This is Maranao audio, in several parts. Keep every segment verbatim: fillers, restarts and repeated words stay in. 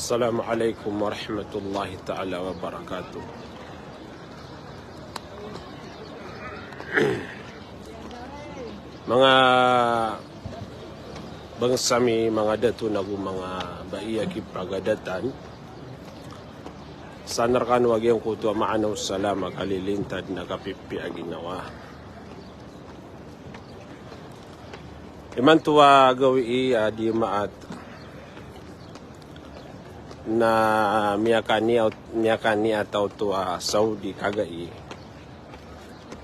Assalamu alaikum warahmatullahi ta'ala wabarakatuh. Manga bangsa mi, manga dato nago manga bai a kipagadatan. San rkano a giyangkoto a maana o salam a kalilintad na kapipiya a ginawa. Imanto a gawii a di maat na miyakaniya, miyakaniya taw to a Saudi kagai.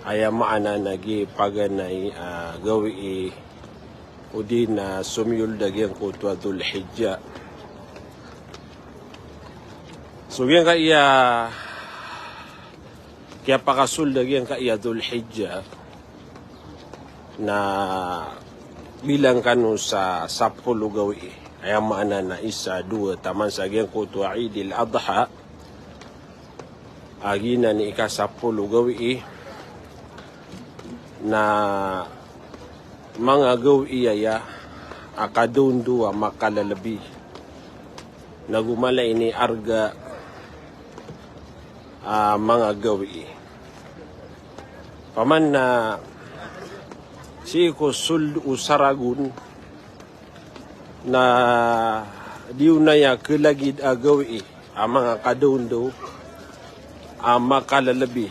Aya maana na giya paganay a gawii odi na somiyold a giyangkoto a Dhul Hijjah. So giyangkaya kiyapakasold a giyangkaya Dhul Hijjah na bilang kano sa sapolo gawii. Aya maana na isa, dowa, taman sa giyangkoto a Eid al-Adha a giyanan i ika sapolo gawii na manga gawii aya a kadaondaw a makalalabi. Nago mala ini arga a manga gawii. Paman na sii ko sold o saragon na di on aya kalagid a gawii a manga kadaondaw a makalalabi.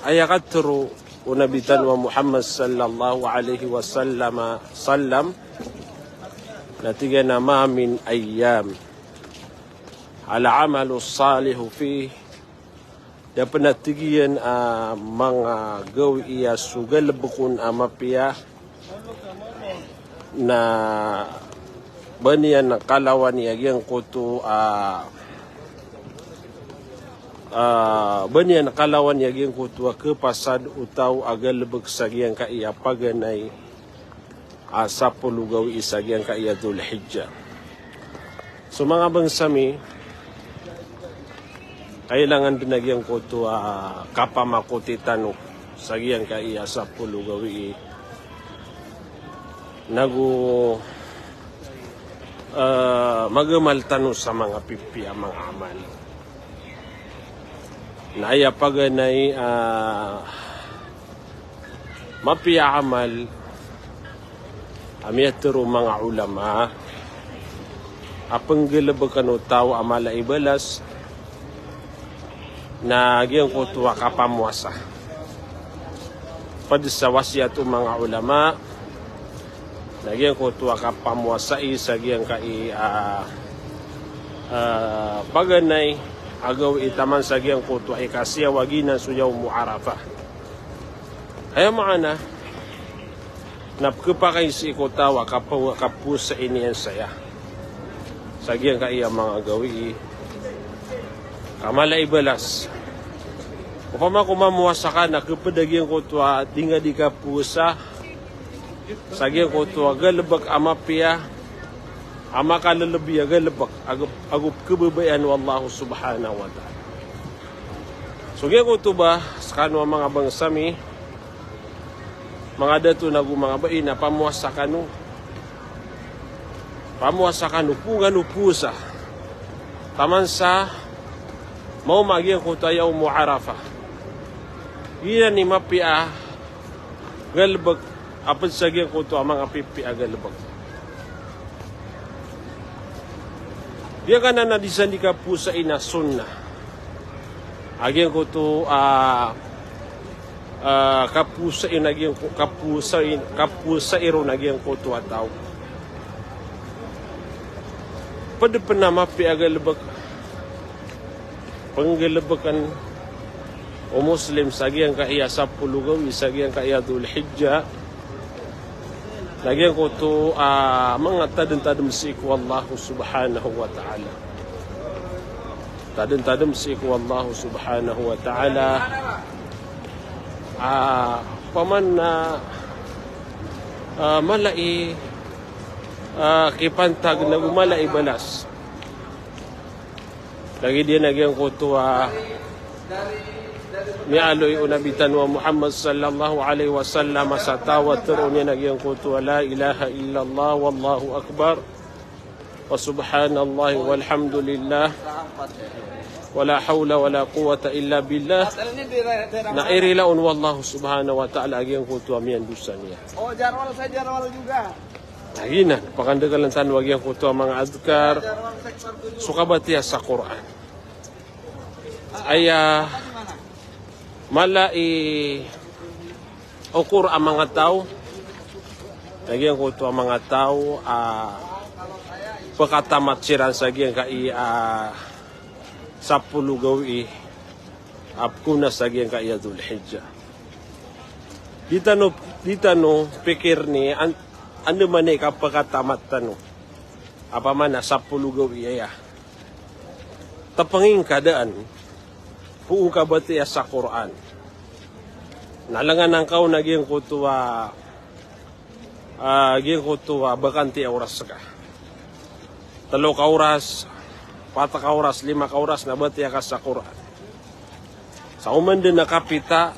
Aya katharo o Nabi tano a Muhammad sallallahu alaihi wasallam, sallam, na tig iyan a ma min ayyam al-amalu salihu fih, da pn a tig iyan a manga gawii a so galbk on a mapiya na ba niyan kalawani a giyangkoto a, a, ba niyan kalawani a giyangkoto a khapasad o taw a galbk sa giyangkaya paganay a sapolo gawii sa giyangkaya Dhul Hijjah. So manga bangsa mi, kailangan dn a giyangkoto a kapamakoti tano sa giyangkaya sapolo gawii. Nago, eh, magamal tano sa manga pipiya a manga amal. Na aya paganay a mapiya a amal a miyatharo o manga ulama a pnggalbkn o taw a mala i balas na giyangkoto a kapamowasa. Pd sa wasiyat o manga ulama na giyangkoto a kapamowasai sa giyangkai a, a, paganay a gawii taman sa giyangkoto a ikasiyaw a giyanan so Yawmu Arafah. Aya maana na pkhapakay sii ko taw a kapo-, kapowasai niyan saya sa giyangkai a manga gawii ka mala i balas. Opama ko mamowasa ka na khapd a giyangkoto a di ngka di kapowasa sa giyangkoto a galbk a mapiya a makalalabi a galbk ago, ago pkhababayaan o Allah subhanahu wa ta'ala. So giyangkoto ba skano a manga bangsa mi, manga dato nago manga bai na pamowasa kano. Pamowasa kano, poon kano powasa taman sa maoma a giyangkoto a Yawmu Arafah. Giyanan i mapiya a galbk a pd sa giyangkoto a manga pipiya a galbk. Giyangkanan a di san di kapowasai na sunnah a giyangkoto a, a, kapowasai na giyangko-, kapowasai, kapowasai ron a giyangkoto a taw. Pd pn a mapiya a galbk, pnggalbkn o Muslim sa giyangkaya sapolo gawii sa giyangkaya Dhul Hijjah, na giyangkoto a manga tadmtadm sii ko Allah subhanahu wa ta'ala. Tadmtadm sii ko Allah subhanahu wa ta'ala. A, opama na, a, mala i, a, kipantag nago mala i balas. Lagid iyan a giyangkoto a miyaaloy o Nabi tano a Muhammad sallallahu alaihi wasallam sa taw a tharoon iyan a giyangkoto a la ilaha illallah wallahu akbar. Subhanallah walhamdulillah, wala hawla wala quwwata illa billah. Na irila on o Allah subhanahu wa ta'ala a giyangkoto a miyandosa niyan. Na giyanan, pakandegalan tano a giyangkoto a manga adhkar so kabatiya sa Qur'an. Aya mala i okor a manga taw, na giyangkoto a manga taw a pekatamat siran sa giyangkai a sapolo gawii a pekona sa giyangkai a Dhul Hijjah. Di tano, di tano pikirn i an-, andamanaya i kapekatamat tano a pamana sapolo gawii aya. Tepengingka daan poo kabatiya sa Qur'an. Na lenganan ka on a giyangkoto a, a, giyangkoto a bakanti a oras ka. Telo ka oras, pat ka oras, lima ka oras na batiya ka sa Qur'an. Sa oman den a kapita,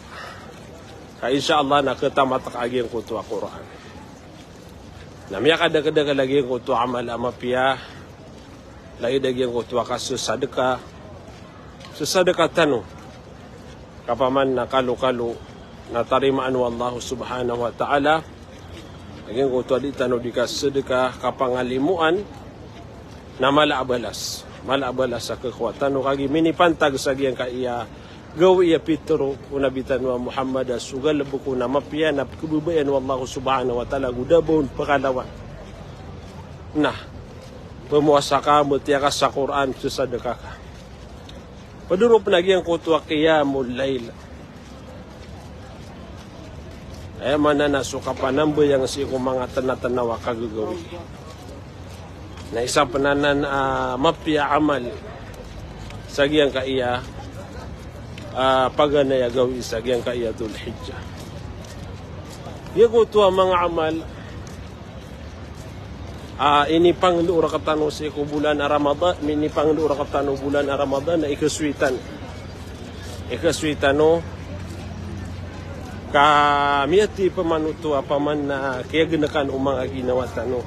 ka insha Allah na ketamat ka a giyangkoto a Qur'an. Na miyakadakedakel a giyangkoto a amal a mapiya, lagid a giyangkoto a kasesadeka, sesadeka tano. Ka pamana kalokalo na tarimaan o Allah subhanahu wa ta'ala. A giyangkoto a di tano di kasadeka kapangalimoan, na mala a balas. Mala a balas a kekowa tano kagiya minipantag sa giyangkai a gawii a pitero o Nabi tano a Muhammad a so galebek on a mapiya na pekebabayaan o Allah subhanahu wa ta'ala go da ba on pekalawan. Na pemowasa ka, matiya ka sa Qur'an, sesadeka ka. Pederop na giyangkoto a qiyamul layl. Aya maana na so kapanambayang sii ko manga tenatenaw a kagagawii. Na isa pen anan a mapiya a amal sa giyangkai a, a, paganay a gawii sa giyangkai a Dhul Hijjah. Giyangkoto a manga amal a inipangndao rektano sii ko bolan a Ramadan, inipangndao rektano bolan a Ramadan na ikasoy tano. Ikasoy tano ka miyathay pman oto a pamana kiyagenekan o manga ginawa tano.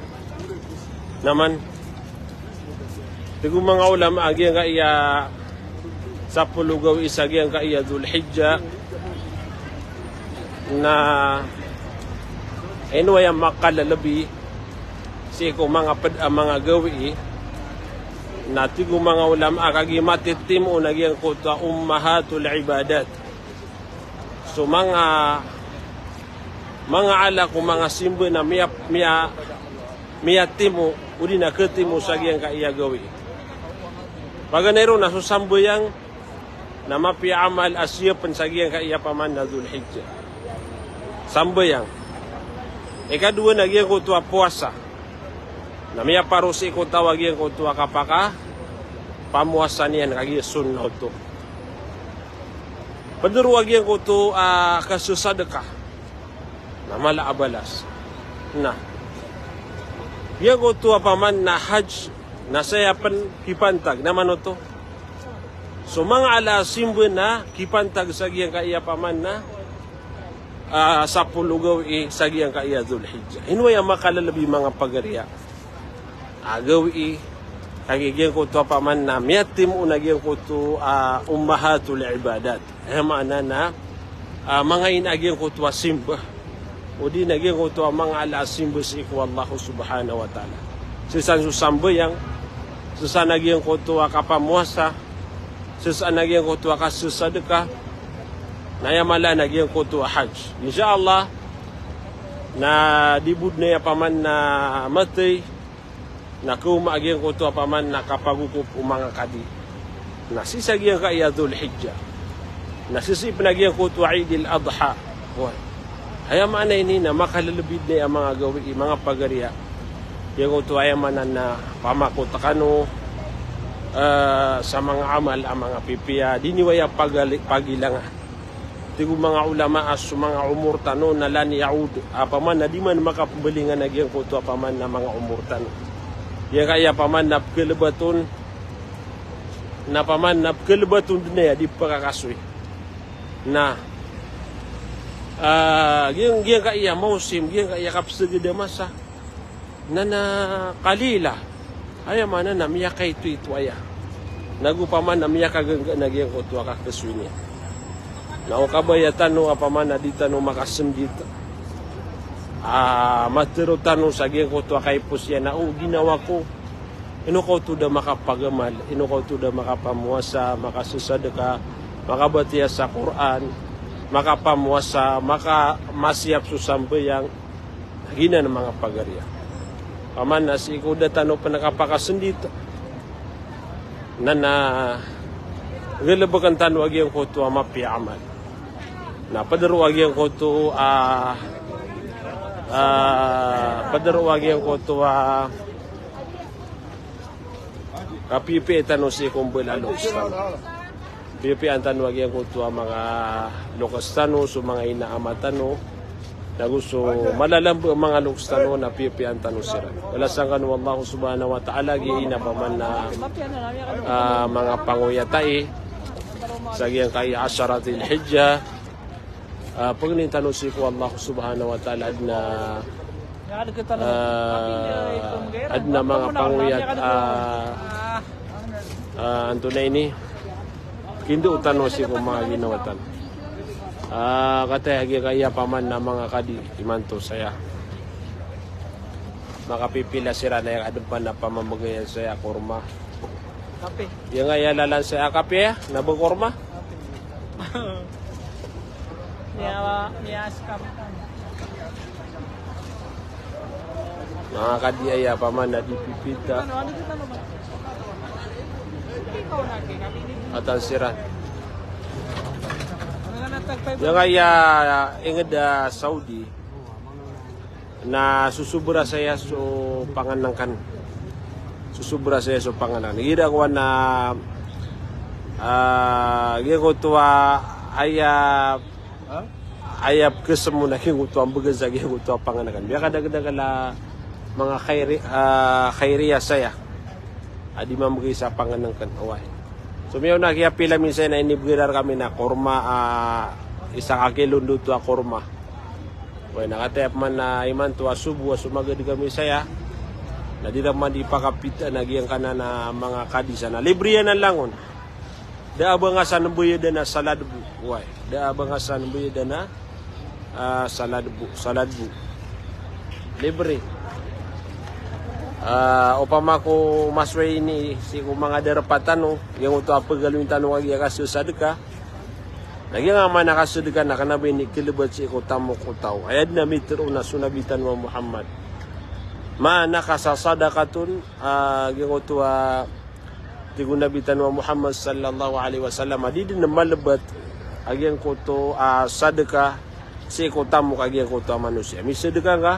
Na man, tig o manga ulama a giyangkai a sapolo gawii sa giyangkai a Dhul Hijjah na ino aya makalelebi sii ko manga ped a manga gawii, na tig o manga ulama a kagiya matitimo na giyangkoto a ummahatul ibadat. So manga, manga ala ko manga simba na miya, miya, miyatimo, odi na ketimo sa giyangkai a gawii. Paganay ron na so sambayang, na mapiya a amal a siyapen sa giyangkai a pamana Dhul Hijjah. Sambayang. Ikadowa na giyangkoto a powasa. Na miyaparo sii ko taw a giyangkoto a kapaka, pamowasa niyan kagiya sunnah oto. Pedero a giyangkoto a kasesadeka. Na mala a balas. Na giyangkoto a pamana hajj, na saya pen kipantag, na man oto. So manga ala a simba na kipantag sa giyangkai a pamana, a, sapolo gawii sa giyangkai a Dhul Hijjah. Ino aya makalelebi manga pagariya a gawii, kagiya giyangkoto a pamana miyatimo na giyangkoto a ummahatul ibadat. Aya maana na, a, manga ina a giyangkoto a simba. Odi na giyangkoto a manga ala a simba sii ko Allah subhanahu wa ta'ala. Sii san so sambayang, sii san a giyangkoto a kapamowasa, sii san a giyangkoto a kasesadeka, na aya mala na giyangkoto a hajj. Insha Allah, na di bo den aya pamana mathay, na kaoma a giyangkoto a pamana kapagokop o manga kadi. Na sii sa giyangkai a Dhul Hijjah. Na sii pen a giyangkoto a Eidil Adha. Oway. Aya maana ini na makalelebi den aya manga gawii, manga pagariya. Giyangkoto aya maana na pamakot kano, e, sa manga amal a manga pipiya. Di niyo aya pagali-, pagilanga. Tig o manga ulama a so manga omor tano na lan yaud, a pamana di man makapembalingan a giyangkoto a pamana manga omor tano. Giyangkai a pamana pekelebat on, na pamana pekelebat on den aya di pekakasoy. Na, a, giyang, giyangkai a mawsim, giyangkai a kapeseged a masa. Na, na qalila. Aya maana na miyakaitoito aya. Nago opama na miyakagangga na giyangkoto a kakesoy niyan. Na o kabaya tano opama na di tano makasendit a matero tano sa giyangkoto a kaipos iyan na o ginawa ko. Ino ka oto da makapagamal, ino ka oto da makapamowasa, makasesadeka, makabatiya sa Qur'an, makapamowasa, makamasiyap so sambayang. Giyanan a manga pagari a. Opama na sii ko da tano pen kapakasendit. Na, na galebeken tano a giyangkoto a mapiya a amal. Na peder o a giyangkoto a, a, peder o a giyangkoto a, kapipiyai tano sii ko mbala a loks tano. Piyapiyaan tano a giyangkoto a manga loks tano, so manga ina ama tano. Nago so malalamba a manga loks tano na piyapiyaan tano siran. Balasan kano o Allah subhanahu wa ta'ala giya ina opama na, a, manga pangoyat ai sa giyangkai a ashara Dhil Hijjah. A, pangnin tano sii ko Allah subhanahu wa ta'ala aden a, a, aden a manga pangoyat a, a, antonaa ini, kindo tano sii ko manga ginawa tano. A, kataya giyangkai a opama na manga kadi imanto saya. Makapipila siran a aya kadepan a pamambegayan saya korma. Kape. Giyangkai a lalan saya kape, na ba korma? Miya, miya askam. Manga kadi aya opama na di pipita. Atan siran. Giyangkai a inged a Saudi. Na sosobra saya so pangenengken. Sosobra saya so pangenengken. Igira ko na, a, giyangkoto a aya, aya pekesemo na giyangkoto a mbegay sa giyangkoto a pangenengken. Miyakadakdakl a manga khairi-, a, khairiya saya a di mambegay sa pangenengken. Oway. So miyaona kiyapila mi saya na inibegay rkami na korma, a, isa ka kilo ndoto a korma. Oway, na kataya pman na imanto a sobo a somagad kami saya, na di raman di pakapita na giyangkanan a manga kadi sa na libre iyan a langon. Da a ba nga san mbayadan a salad bo. Oway, da a ba nga san mbayadan a, a, salad bo, salad bo. Libre. A, opama ko masoy ini sii ko manga darpa tano, giyangkoto a pegaloyin tano kagiya kasesadeka. Na giyangkai a maana kasadeka na kena ba ini kelebat sii ko tamok o taw. Aya den a mitero na so Nabi tano a Muhammad. Ma naqasa sadaqatun, a, giyangkoto a, tig o Nabi tano a Muhammad sallallahu alaihi wasallam, a di den malebat a giyangkoto a sadeka sii ko tamok a giyangkoto a manosiya. Misadeka ngka,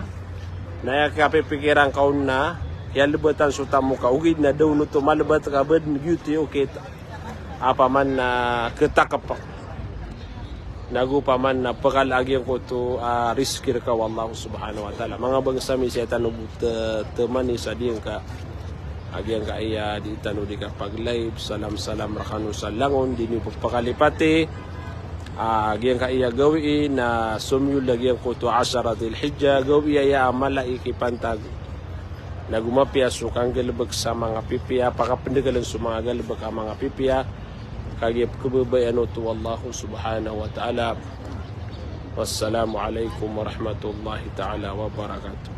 na aya kapipikiran ka on na kiyalebatan so tamok ka, ogaid na da on oto malebat ka ba den giyoto i okit a opama na ketakep. Nago opama na pekala a giyangkoto a rizki reka o Allah subhanahu wa ta'ala. Manga bangsa mi, saya tano bo te-, temani sa giyangka, a giyangkaya di tano di kapag-live, salam-salam rekano sa langon, di niyo pepakalipati a giyangkaya gawii na somiyol a giyangkoto a ashara Dhil Hijjah, gawii aya a mala i kipantag. Nago mapiya so kanggalebek sa manga pipiya, pakapendekelen so manga galebek a manga pipiya, kagiya pekebabayaan oto o Allah subhanahu wa ta'ala. Wassalamu alaikum warahmatullahi ta'ala wabarakatuh.